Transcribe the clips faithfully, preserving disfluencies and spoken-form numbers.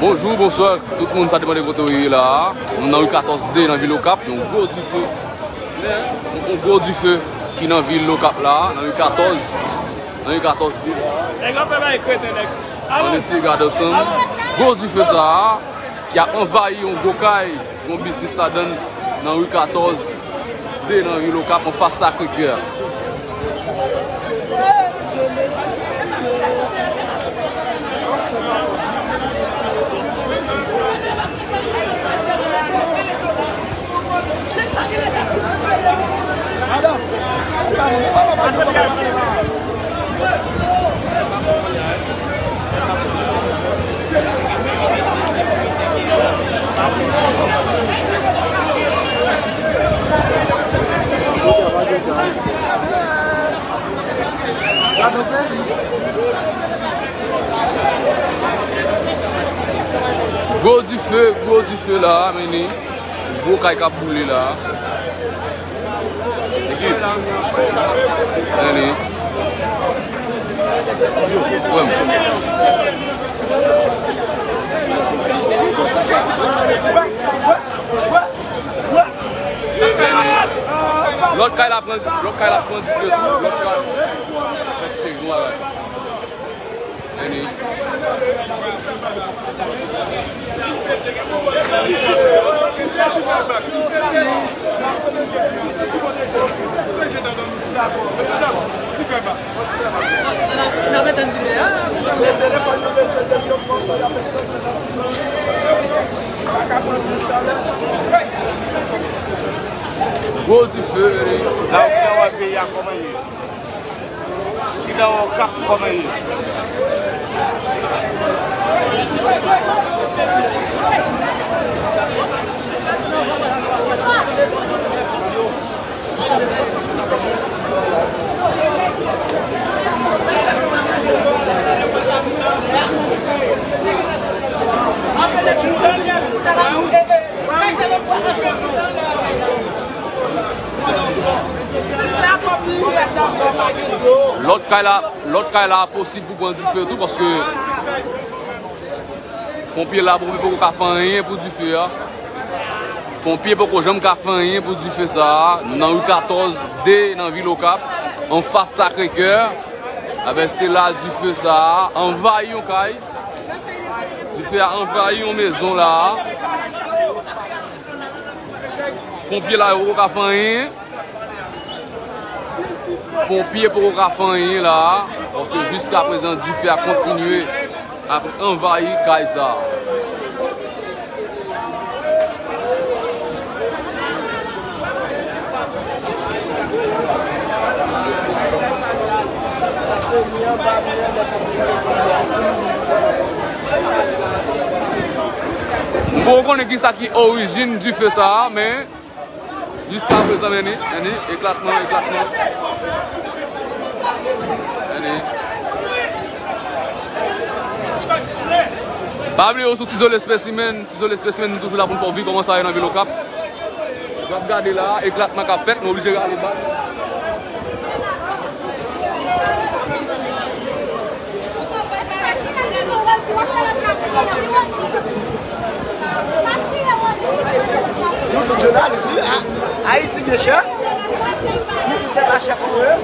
Bonjou, bonswa, tout moun, sa depann de kote w ye la. Nou nan ri katòz de nan vil Okap, yon gwo dife. Yon, yon gwo dife ki nan vil Okap la, nan ri katòz, nan ri katòz de la. Nèg yo fè bagay kreten, nèg. Ann eseye gade ansanm. Gwo dife sa a, ki ap anvayi yon gwo kay, yon biznis ladan l, nan ri katòz de nan vil Okap, anfas Sacré-Cœur. Gwo dife, gwo dife la, men ni gwo kay k ap boule la. Ekip. Men ni. Frè m. Lòt kay la pran, lòt kay la pran dife tou, lòt kay. Mèsi, cheri, bon bagay. Annie. Gwo dife, Annie. La ou ka wè peyi a kòman ye. Ki dan w kaf kòman ye. Lòt kay la, lòt kay la posib pou pran dife tou, paske ponpye la poko ka fè anyen pou dife a. Ponpye poko janm ka fè anyen pou dife sa a. Nou nan ri katòz de nan vil Okap, anfas Sacré Cœur. Ebyen, se la dife sa a anvayi yon kay. Dife a anvayi yon mezon la a. Ponpye la yo poko ka fè anyen. Ponpye poko ka fè anyen la a, paske jiskaprezan dife a kontinye ap anvayi kay sa a. M poko konnen kisa ki orijin dife sa a, men jiskaprezan, men ni, men ni, eklatman, eklatman. Men ni. Pa bliye w sou Tizole Specimen, Tizole Specimen, nou toujou la pou n fè w viv kòman sa ye nan vil Okap. W ap gade la, eklatman k ap fèt, nou oblije rale bak. Nou tout jounalis, wi. A-, Ayiti byen chè. Nou tout tèt a chèf nou ye.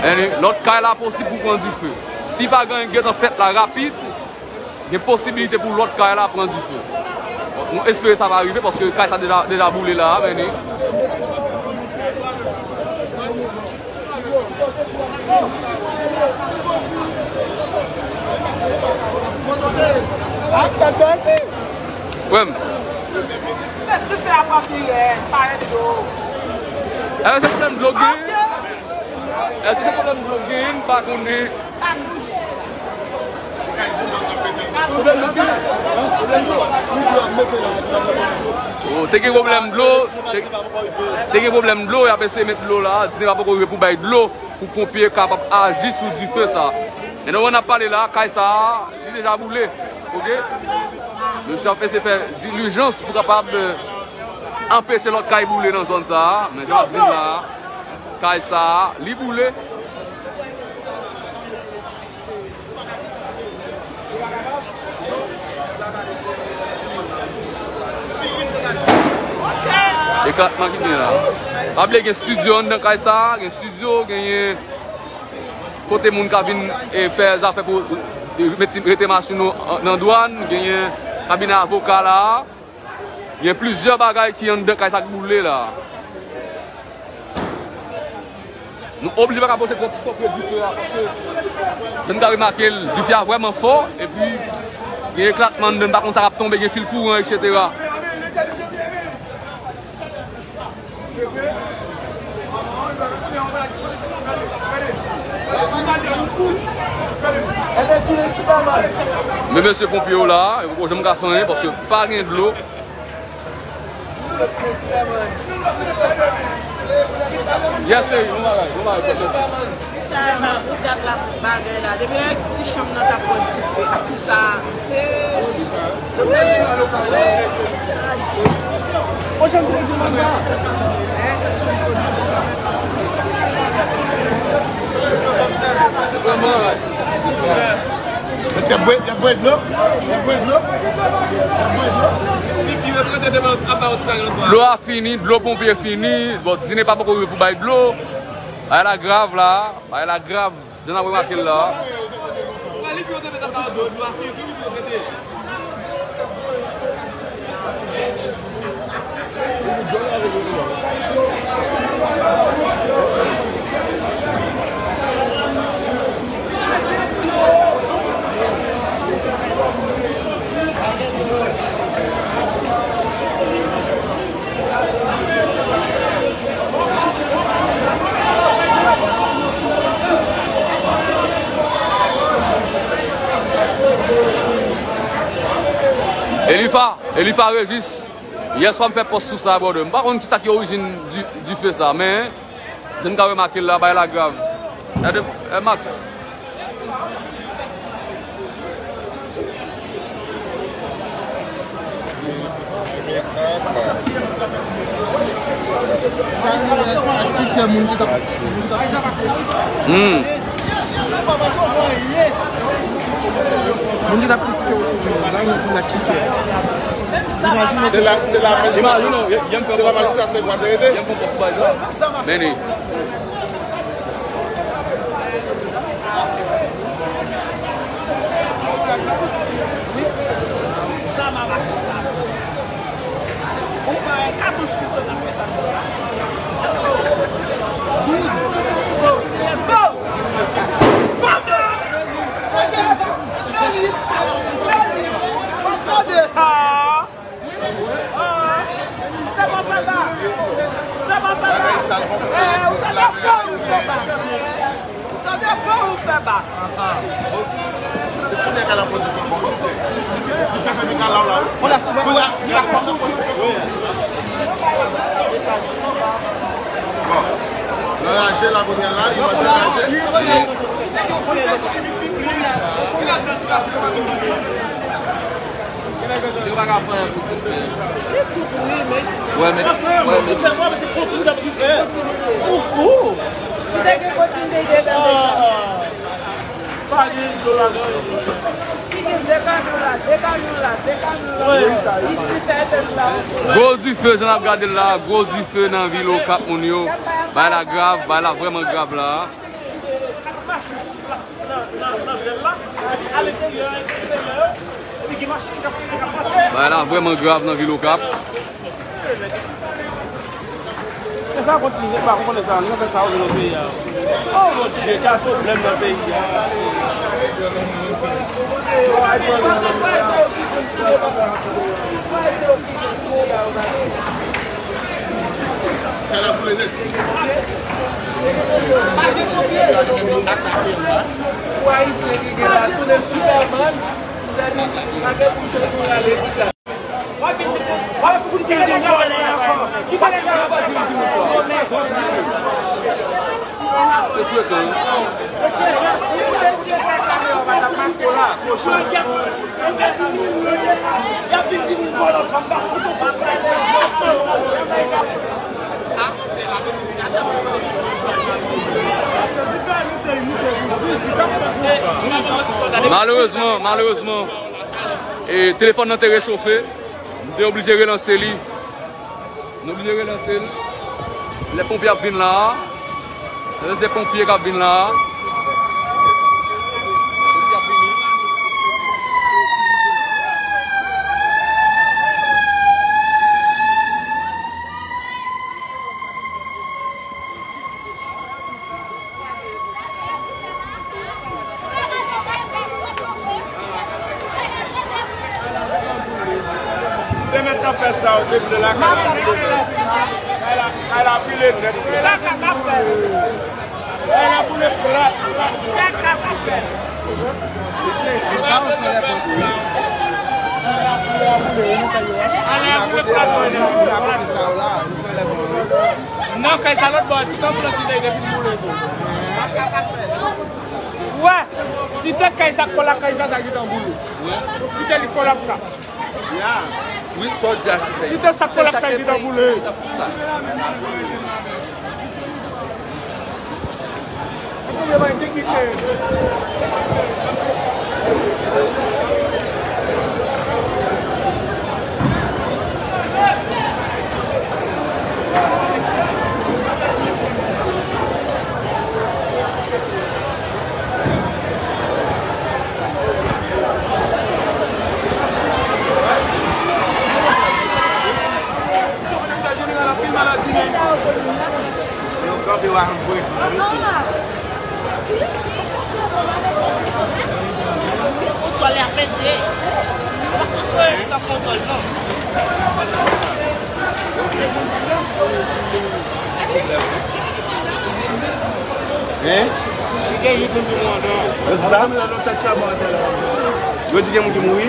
Annie, lòt kay la posib pou pran dife. Si pa gen anyen k gentan fèt la rapid, gen posibilite pou lòt kay la pran dife. Donk, nou espere sa va rive, paske kay sa deja, deja boule la, men ni. Frè m. Dife a pran pi rèd, pa rèd dlo. Èske se pwoblèm dlo k genyen? Èske se pwoblèm dlo k genyen? M pa konnen. Oh, te gen pwoblèm dlo, te, te gen pwoblèm dlo, y ap eseye met dlo la, Disney pa poko rive pou bay dlo, pou ponpye kapab aji sou dife sa. E nan moman n ap pale la, kay sa a, li deja boule, oke? Mesye ap eseye fè dilijans pou kapab, eh, anpeche lòt kay boule nan zòn sa a, men jan m ap di n la a, kay sa a, li boule. Yo Eklatman ki gen la. Pa bliye gen estidyo anndan kay sa, gen estidyo, genyen kote moun ka vin e fè zafè pou e, mete, rete machin yo nan dwàn, genyen kabinè avoka la. Gen plizyè bagay ki anndan kay sa k boule la. Nou oblije pa ka poze twòp, twòp pre dife a, paske jan n ka remake l, dife a vrèman fò, epi gen eklatman anndan, n pa konn sa k ap tonbe, gen fil kouran, etsetera. Men mesye ponpye yo la, yo poko janm ka fè anyen, paske pa gen dlo. Yes, cheri, bon bagay, bon bagay. Sa e pa pou dat la bagay la. Depi yon ti chanm nan t ap pran dife. Ak fi sa. Mesye, y ap voye, y ap voye dlo. Y ap voye dlo. Y ap voye dlo. Dlo a fini, dlo ponpye fini. Bon, Dine pa poko rive pou bay dlo. Bagay la grav la. Bagay la grav. Jan n ap remake l la. Elifa, Elifa Régis, yèswa m fè pòs sou sa, brother. M pa konn kisa ki orijin di, dife sa, men jan n ka remake l la, bagay la grav. Gade, eh, Max. Hmm. Moun ki t ap kritike yo toujou la, yo vin ak kite. Imajine se la, se la majistra, se la majistra Senk Mwa te rete. Men li. Bon, nan raje la kounye a la, li pa raje. Yo pa ka fè anyen pou dife. Li tou pouri, men. Wè, men, wè, men. Ou fou. Si te gen kontinite, li te deja. Pa gen dlo ladan. Si gen de kamyon la, de kamyon la, de kamyon la, li di fè tèt la. Gwo dife, jan n ap gade l la, gwo dife nan vil Okap, moun yo. Bagay la grav, bagay la vrèman grav la. Bagay la vrèman grav nan vil Okap. E sa kontinye, pa konprann sa, nou fè sa yo nan peyi a. Oh mon Dieu, ka pwoblèm nan peyi a. Pou Ayisyen ki gen la, tounen Superman, sèvi pa gen pou jwenn pou rale tit la. Malerezman, malerezman, e, telefòn nan te rechofe. M te oblije relanse li. Nou oblije relanse l. Lè ponpye ap vin la a, se ponpye k ap vin la a. Te mèt nan fè sa, ou te vle lakay la pile nèt. Kay la, kay la pile nèt. Kaka ka fè. Kay la boule plat. Kaka ka fè. Ala boule plat, mwen. Nan kay sa lòt bò, si kòm blanchi te gen fin boule tou. Wè, si te kay sa kolak kay sa, sa gentan boule. Si te li kolak sa. Wi, sa w di a, se sa. Si te sa kolak sa gentan boule. Yo kanpe w a anvoye tou, mesye. Ou twale ap entre. Ou pa ka fè san kontwòl, non. Hein? Yo di sa? Yo di gen moun ki mouri?